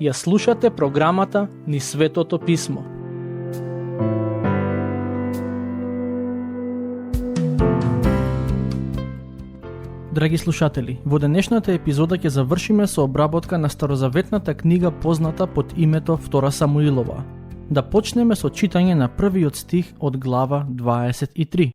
Ја слушате програмата Низ Светото Писмо. Драги слушатели, во денешната епизода ќе завршиме со обработка на старозаветната книга позната под името Втора Самуилова. Да почнеме со читање на првиот стих од глава 23.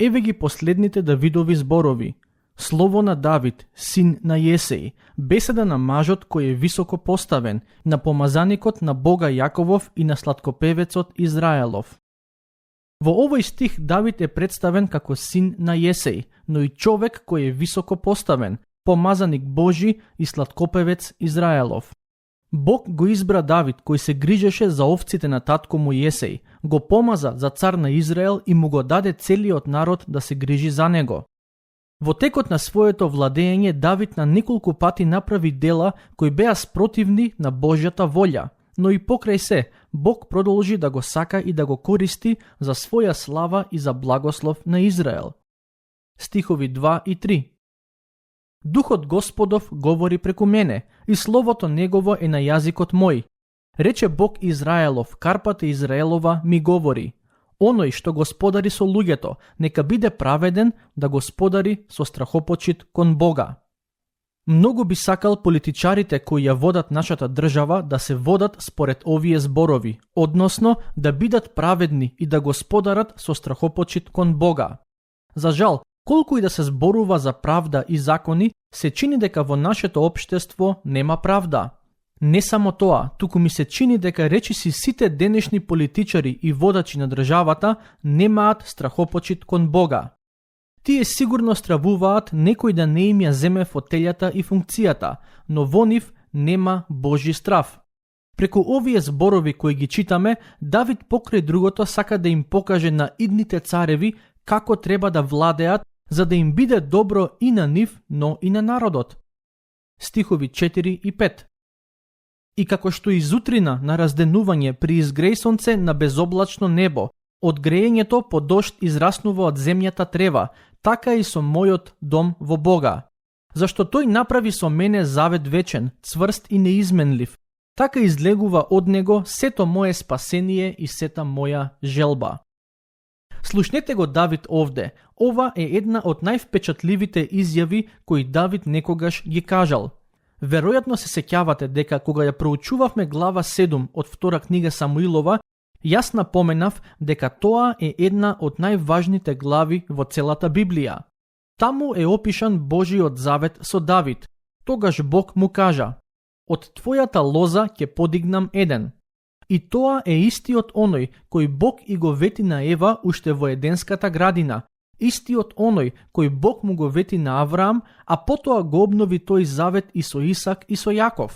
Еве ги последните Давидови зборови. Слово на Давид, син на Јесеј, беседа на мажот кој е високо поставен, на помазаникот на Бога Јаковов и на сладкопевецот Израелов. Во овој стих Давид е представен како син на Јесеј, но и човек кој е високо поставен, помазаник Божи и сладкопевец Израелов. Бог го избра Давид кој се грижеше за овците на татко му Јесеј, го помаза за цар на Израел и му го даде целиот народ да се грижи за него. Во текот на своето владење Давид на неколку пати направи дела кои беа спротивни на Божјата волја, но и покрај се, Бог продолжи да го сака и да го користи за своја слава и за благослов на Израел. Стихови 2 и 3. Духот Господов говори преку мене, и словото негово е на јазикот мој. Рече Бог Израелов, карпата Израелова ми говори. Оној што господари со луѓето, нека биде праведен да господари со страхопочит кон Бога. Многу би сакал политичарите кои ја водат нашата држава да се водат според овие зборови, односно да бидат праведни и да господарат со страхопочит кон Бога. За жал, колку и да се зборува за правда и закони, се чини дека во нашето општество нема правда. Не само тоа, туку ми се чини дека речиси сите денешни политичари и водачи на државата немаат страхопочит кон Бога. Тие сигурно стравуваат некој да не им ја земе фотелјата и функцијата, но во нив нема Божи страв. Преку овие зборови кои ги читаме, Давид покрај другото сака да им покаже на идните цареви како треба да владеат, за да им биде добро и на нив, но и на народот. Стихови 4 и 5. И како што изутрина на разденување при изгреј сонце на безоблачно небо, од грејењето по дожд израснува од земјата трева, така и со мојот дом во Бога. Зашто тој направи со мене завет вечен, цврст и неизменлив, така излегува од него сето мое спасение и сета моја желба. Слушнете го Давид овде, ова е една од највпечатливите изјави кои Давид некогаш ги кажал. Веројатно се сеќавате дека кога ја проучувавме глава 7 од втора книга Самуилова, јас напоменав дека тоа е една од најважните глави во целата Библија. Таму е опишан Божиот завет со Давид. Тогаш Бог му кажа: од твојата лоза ќе подигнам еден. И тоа е истиот оној кој Бог и го вети на Ева уште во Еденската градина, истиот оној кој Бог му го вети на Авраам, а потоа го обнови тој завет и со Исак и со Јаков.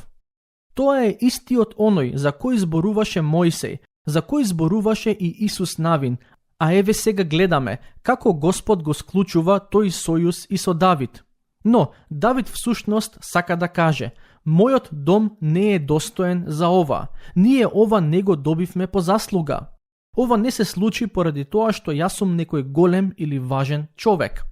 Тоа е истиот оној за кој зборуваше Мојсеј, за кој зборуваше и Исус Навин, а еве сега гледаме како Господ го склучува тој сојуз и со Давид. Но Давид всушност сака да каже: мојот дом не е достоен за ова, ние ова не го добивме по заслуга. Ова не се случи поради тоа што јас сум некој голем или важен човек.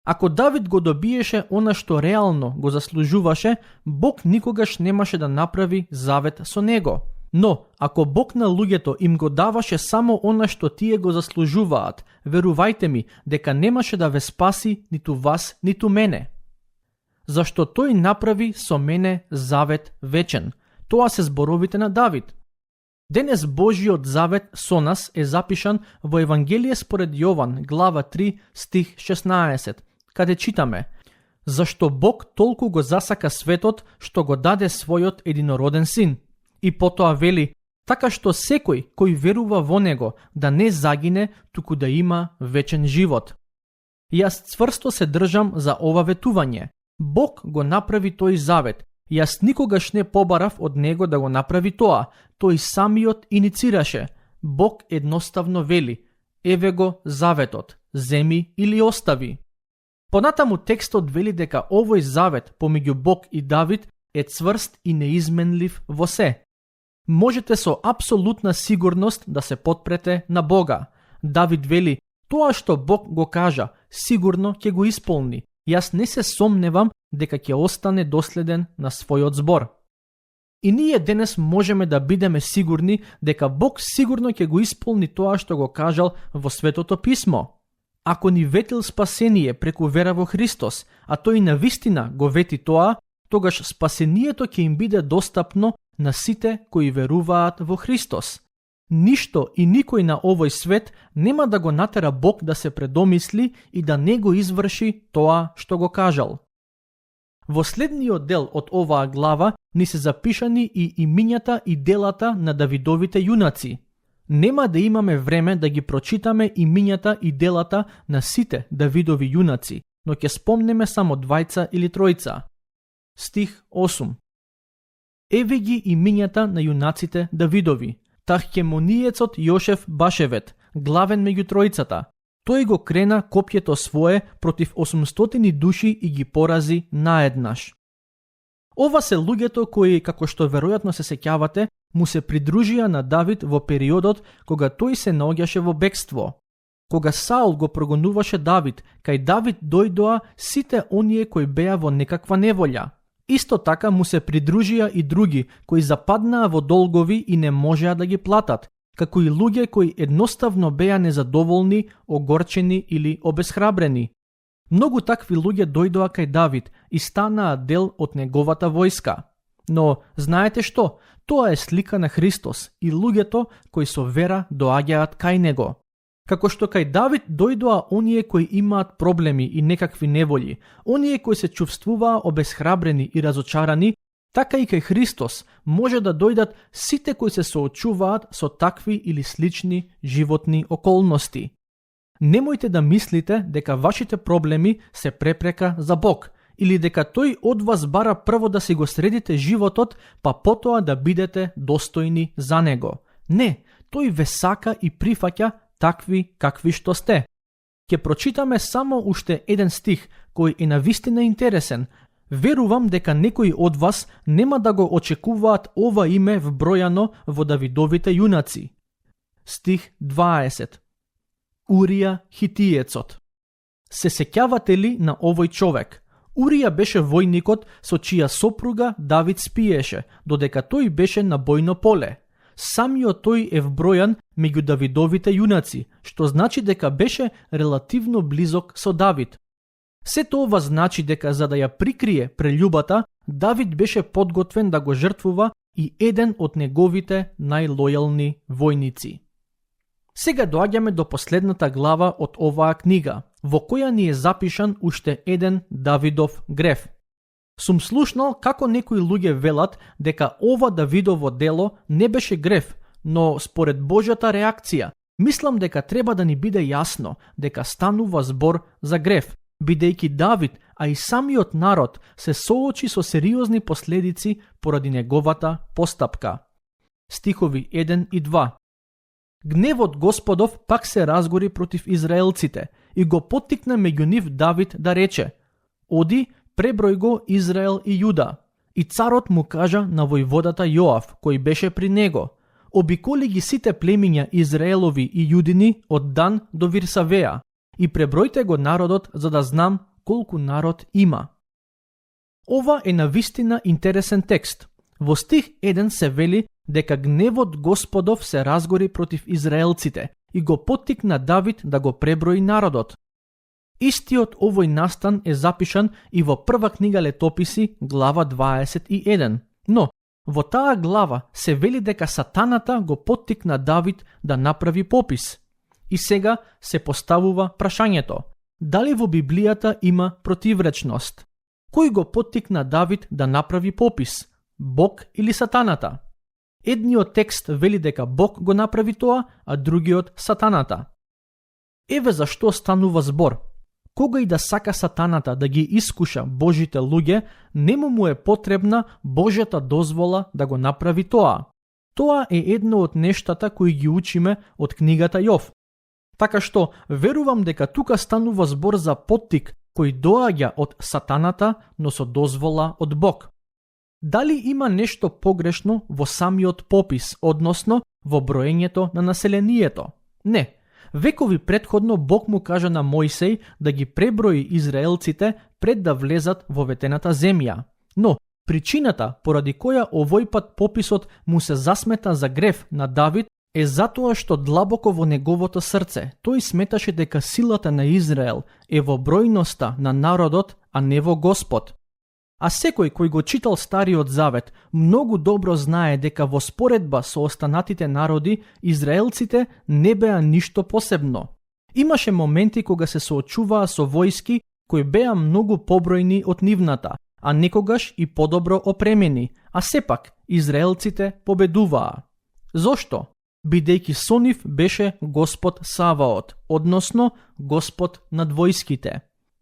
Ако Давид го добиеше она што реално го заслужуваше, Бог никогаш немаше да направи завет со него. Но, ако Бог на луѓето им го даваше само она што тие го заслужуваат, верувајте ми дека немаше да ве спаси ниту вас, ниту мене. Зашто тој направи со мене завет вечен. Тоа се зборовите на Давид. Денес Божиот завет со нас е запишан во Евангелие според Јован, глава 3, стих 16, каде читаме: зашто Бог толку го засака светот, што го даде својот единороден син. И потоа вели: така што секој кој верува во него да не загине, туку да има вечен живот. Јас цврсто се држам за ова ветување. Бог го направи тој завет. Јас никогаш не побарав од него да го направи тоа. Тој самиот иницираше. Бог едноставно вели: еве го заветот, земи или остави. Понатаму текстот вели дека овој завет помеѓу Бог и Давид е цврст и неизменлив во се. Можете со апсолутна сигурност да се потпрете на Бога. Давид вели: Тоа што Бог го кажа, сигурно ќе го исполни. Јас не се сомневам дека ќе остане доследен на својот збор. И ние денес можеме да бидеме сигурни дека Бог сигурно ќе го исполни тоа што го кажал во Светото Писмо. Ако ни ветил спасение преку вера во Христос, а тој навистина го вети тоа, тогаш спасението ќе им биде достапно на сите кои веруваат во Христос. Ништо и никој на овој свет нема да го натера Бог да се предомисли и да не го изврши тоа што го кажал. Во следниот дел од оваа глава ни се запишани и имињата и делата на Давидовите јунаци. Нема да имаме време да ги прочитаме имињата и делата на сите Давидови јунаци, но ќе спомнеме само 2 или 3. Стих 8. Еве ги имињата на јунаците Давидови. Тахкемониецот Јошеф Башевет, главен меѓу тројцата. Тој го крена копјето свое против 800 души и ги порази наеднаш. Ова се луѓето кои, како што веројатно се сеќавате, му се придружија на Давид во периодот кога тој се наоѓаше во бегство. Кога Саул го прогонуваше Давид, кај Давид дојдоа сите оние кои беа во некаква неволја. Исто така му се придружија и други кои западнаа во долгови и не можеа да ги платат, како и луѓе кои едноставно беа незадоволни, огорчени или обесхрабрени. Многу такви луѓе дојдоа кај Давид и станаа дел од неговата војска. Но, знаете што? Тоа е слика на Христос и луѓето кои со вера доаѓаат кај него. Како што кај Давид дојдоа оние кои имаат проблеми и некакви неволји, оние кои се чувствуваа обесхрабрени и разочарани, така и кај Христос може да дојдат сите кои се соочуваат со такви или слични животни околности. Немојте да мислите дека вашите проблеми се препрека за Бог, или дека тој од вас бара прво да си го средите животот, па потоа да бидете достојни за него. Не, тој ве сака и прифаќа такви какви што сте. Ќе прочитаме само уште еден стих кој е навистина интересен. Верувам дека некои од вас нема да го очекуваат ова име вбројано во Давидовите јунаци. Стих 20. Урија Хитиецот. Се сеќавате ли на овој човек? Урија беше војникот со чија сопруга Давид спиеше, додека тој беше на бојно поле. Самиот тој е вбројан меѓу Давидовите јунаци, што значи дека беше релативно близок со Давид. Сето ова значи дека за да ја прикрие прелюбата, Давид беше подготвен да го жртвува и еден од неговите најлојални војници. Сега доаѓаме до последната глава од оваа книга, во која ни е запишан уште еден Давидов греф. Сум слушнал како некои луѓе велат дека ова Давидово дело не беше греф, но според Божјата реакција, мислам дека треба да ни биде јасно дека станува збор за греф, бидејќи Давид, а и самиот народ се соочи со сериозни последици поради неговата постапка. Стихови 1 и 2. Гневот Господов пак се разгори против израелците и го поттикна меѓу нив Давид да рече: Оди, преброј го Израел и Јуда. И царот му кажа на војводата Јоав, кој беше при него: Обиколи ги сите племиња Израелови и Јудини од Дан до Вирсавеа и пребројте го народот за да знам колку народ има. Ова е навистина интересен текст. Во стих 1 се вели дека гневот Господов се разгори против израелците и го поттикна Давид да го преброи народот. Истиот овој настан е запишан и во прва книга Летописи, глава 21. Но, во таа глава се вели дека сатаната го поттикна Давид да направи попис. И сега се поставува прашањето: дали во Библијата има противречност? Кој го поттикна Давид да направи попис? Бог или сатаната? Едниот текст вели дека Бог го направи тоа, а другиот сатаната. Еве зашто станува збор. Кога и да сака сатаната да ги искуша Божите луѓе, нему му е потребна Божјата дозвола да го направи тоа. Тоа е едно од нештата кои ги учиме од книгата Јов. Така што, верувам дека тука станува збор за поттик кој доаѓа од сатаната, но со дозвола од Бог. Дали има нешто погрешно во самиот попис, односно во броењето на населението? Не. Векови предходно Бог му кажа на Мојсей да ги преброи израелците пред да влезат во ветената земја. Но причината поради која овој пат пописот му се засмета за грев на Давид е затоа што длабоко во неговото срце тој сметаше дека силата на Израел е во бројноста на народот, а не во Господ. А секој кој го читал Стариот Завет многу добро знае дека во споредба со останатите народи, израелците не беа ништо посебно. Имаше моменти кога се соочуваа со војски кои беа многу побројни од нивната, а некогаш и подобро опремени, а сепак израелците победуваа. Зошто? Бидејќи со нив беше Господ Саваот, односно Господ над војските.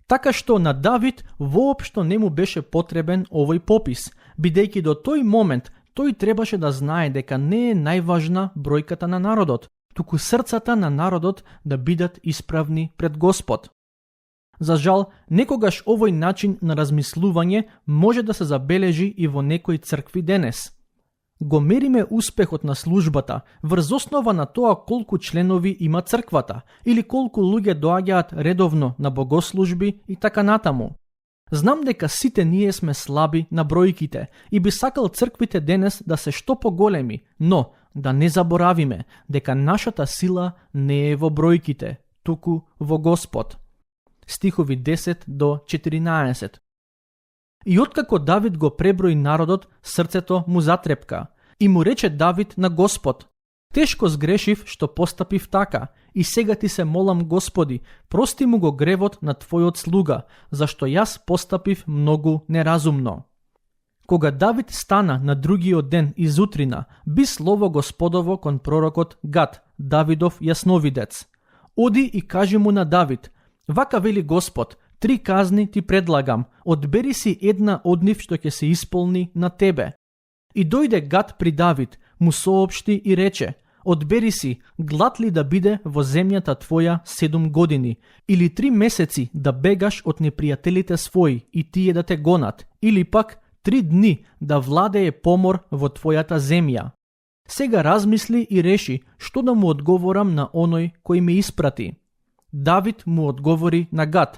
Така што на Давид воопшто не му беше потребен овој попис, бидејќи до тој момент тој требаше да знае дека не е најважна бројката на народот, туку срцата на народот да бидат исправни пред Господ. За жал, некогаш овој начин на размислување може да се забележи и во некои цркви денес. Го мериме успехот на службата врз основа на тоа колку членови има црквата или колку луѓе доаѓаат редовно на богослужби и така натаму. Знам дека сите ние сме слаби на бројките и би сакал црквите денес да се што поголеми, но да не заборавиме дека нашата сила не е во бројките, туку во Господ. Стихови 10 до 14. И откако Давид го преброи народот, срцето му затрепка. И му рече Давид на Господ: тешко сгрешив што постапив така, и сега ти се молам, Господи, прости му го гревот на твојот слуга, зашто јас постапив многу неразумно. Кога Давид стана на другиот ден изутрина, би слово Господово кон пророкот Гад, Давидов јасновидец. Оди и кажи му на Давид: вака вели Господ, 3 казни ти предлагам, одбери си една од нив што ќе се исполни на тебе. И дојде Гад при Давид, му соопшти и рече: одбери си, глад ли да биде во земјата твоја 7 години, или 3 месеци да бегаш од непријателите своји и тие да те гонат, или пак 3 дни да владее помор во твојата земја. Сега размисли и реши што да му одговорам на оној кој ме испрати. Давид му одговори на Гад: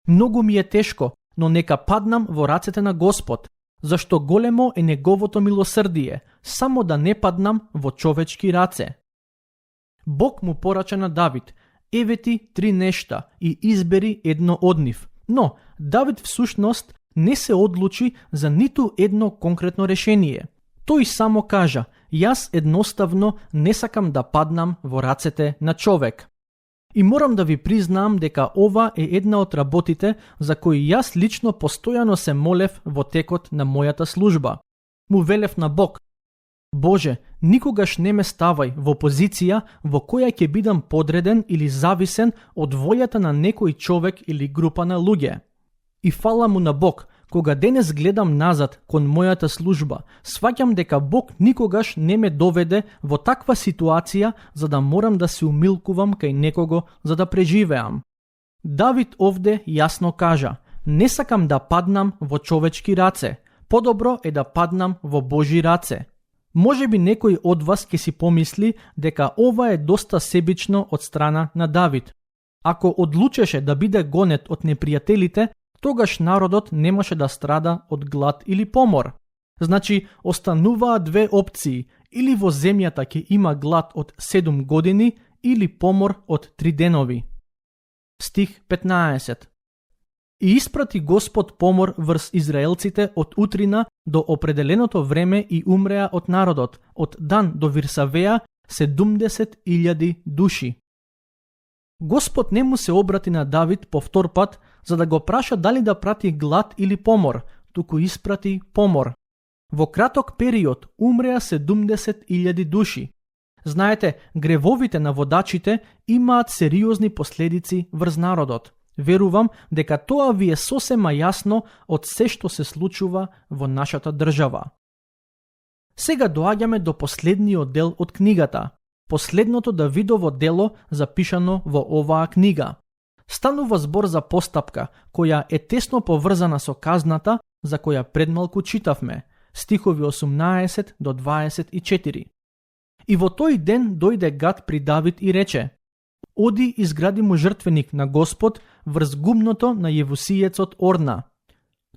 многу ми е тешко, но нека паднам во рацете на Господ, зашто големо е неговото милосрдие, само да не паднам во човечки раце. Бог му порача на Давид: еве ти 3 нешта и избери едно од нив. Но Давид всушност не се одлучи за ниту едно конкретно решение. Тој само кажа: јас едноставно не сакам да паднам во рацете на човек. И морам да ви признаам дека ова е една од работите за кои јас лично постојано се молев во текот на мојата служба. Му велев на Бог: Боже, никогаш не ме ставај во позиција во која ќе бидам подреден или зависен од волјата на некој човек или група на луѓе. И фала му на Бог, кога денес гледам назад кон мојата служба, сваќам дека Бог никогаш не ме доведе во таква ситуација за да морам да се умилкувам кај некого за да преживеам. Давид овде јасно кажа: не сакам да паднам во човечки раце, подобро е да паднам во Божи раце. Може би некој од вас ќе си помисли дека ова е доста себично од страна на Давид. Ако одлучеше да биде гонет од непријателите, тогаш народот немаше да страда од глад или помор. Значи, остануваа 2 опции: или во земјата ќе има глад од 7 години, или помор од 3 денови. Стих 15. И испрати Господ помор врз израелците од утрина до определеното време и умреа од народот, од Дан до Вирсавеа 70.000 души. Господ не му се обрати на Давид повтор пат за да го праша дали да прати глад или помор, туку испрати помор. Во краток период умреа 70.000 души. Знаете, гревовите на водачите имаат сериозни последици врз народот. Верувам дека тоа ви е сосема јасно од се што се случува во нашата држава. Сега доаѓаме до последниот дел од книгата, последното Давидово дело запишано во оваа книга. Станува збор за постапка која е тесно поврзана со казната за која предмалку читавме, стихови 18 до 24. И во тој ден дојде Гад при Давид и рече: Оди изгради му жртвеник на Господ врз гумното на јевусиецот Орна.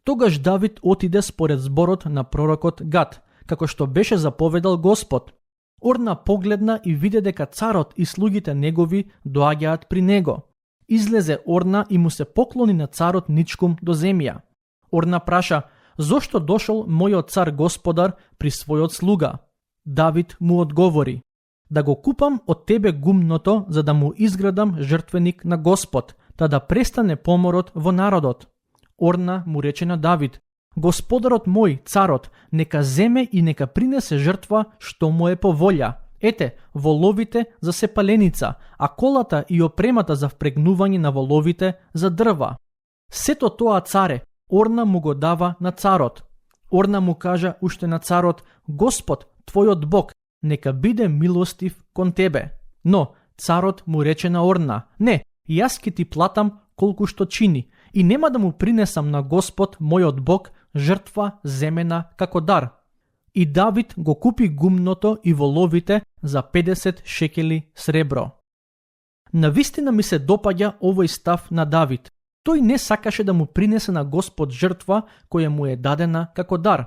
Тогаш Давид отиде според зборот на пророкот Гад, како што беше заповедал Господ. Орна погледна и виде дека царот и слугите негови доаѓаат при него. Излезе Орна и му се поклони на царот ничком до земја. Орна праша: зошто дошол мојот цар Господар при својот слуга? Давид му одговори: да го купам од тебе гумното, за да му изградам жртвеник на Господ, та да престане поморот во народот. Орна му рече на Давид: Господарот мој, царот, нека земе и нека принесе жртва што му е по волја. Ете, воловите за сепаленица, а колата и опремата за впрегнување на воловите за дрва. Сето тоа, царе, Орна му го дава на царот. Орна му кажа уште на царот: Господ, твојот Бог, нека биде милостив кон тебе. Но царот му рече на Орна: не, јас ќе ти платам колку што чини и нема да му принесам на Господ, мојот Бог, жртва земена како дар. И Давид го купи гумното и воловите за 50 шекели сребро. Навистина ми се допаѓа овој став на Давид. Тој не сакаше да му принесе на Господ жртва која му е дадена како дар.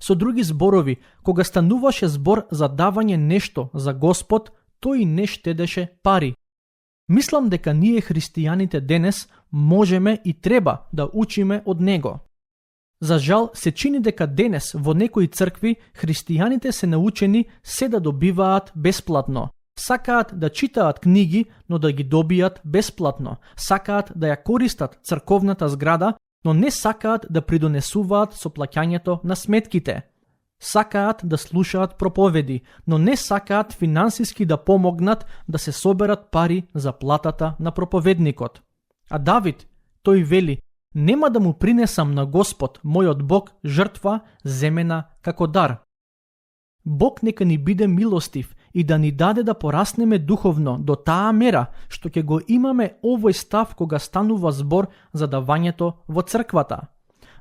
Со други зборови, кога стануваше збор за давање нешто за Господ, тој не штедеше пари. Мислам дека ние христијаните денес можеме и треба да учиме од него. За жал се чини дека денес во некои цркви христијаните се научени се да добиваат бесплатно. Сакаат да читаат книги, но да ги добијат бесплатно. Сакаат да ја користат црковната зграда, но не сакаат да придонесуваат со плаќањето на сметките. Сакаат да слушаат проповеди, но не сакаат финансиски да помогнат да се соберат пари за платата на проповедникот. А Давид, тој вели: нема да му принесам на Господ, мојот Бог, жртва земена како дар. Бог нека ни биде милостив и да ни даде да пораснеме духовно до таа мера што ќе го имаме овој став кога станува збор за давањето во црквата.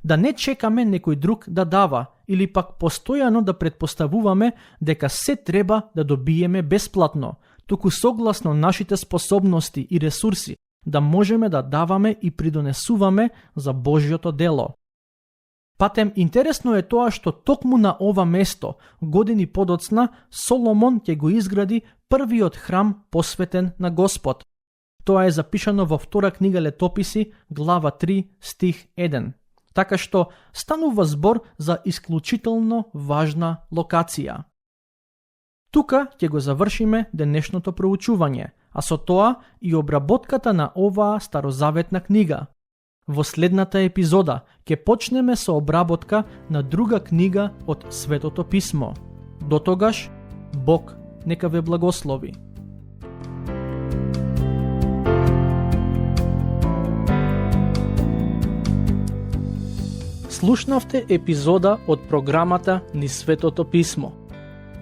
Да не чекаме некој друг да дава или пак постојано да предпоставуваме дека се треба да добиеме бесплатно, туку согласно нашите способности и ресурси да можеме да даваме и придонесуваме за Божјото дело. Патем, интересно е тоа што токму на ова место, години подоцна, Соломон ќе го изгради првиот храм посветен на Господ. Тоа е запишано во втора книга Летописи, глава 3, стих 1. Така што станува збор за исклучително важна локација. Тука ќе го завршиме денешното проучување, а со тоа и обработката на оваа старозаветна книга. Во следната епизода ќе почнеме со обработка на друга книга од Светото Писмо. До тогаш, Бог нека ве благослови. Слушнавте епизода од програмата Низ Светото Писмо.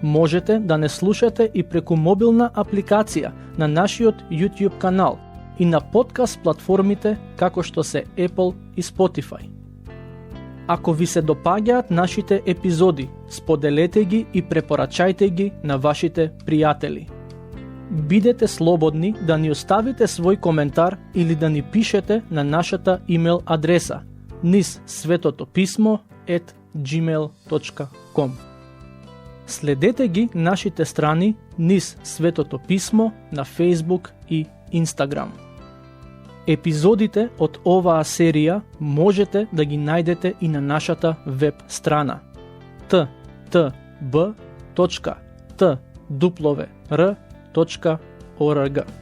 Можете да не слушате и преку мобилна апликација на нашиот YouTube канал и на подкаст платформите како што се Apple и Spotify. Ако ви се допаѓаат нашите епизоди, споделете ги и препорачајте ги на вашите пријатели. Бидете слободни да ни оставите свој коментар или да ни пишете на нашата имейл адреса nizsvetotopисmo@gmail.com. Следете ги нашите страни Низ Светото Писмо на Facebook и Instagram. Епизодите од оваа серија можете да ги најдете и на нашата веб страна ttb.twr.org.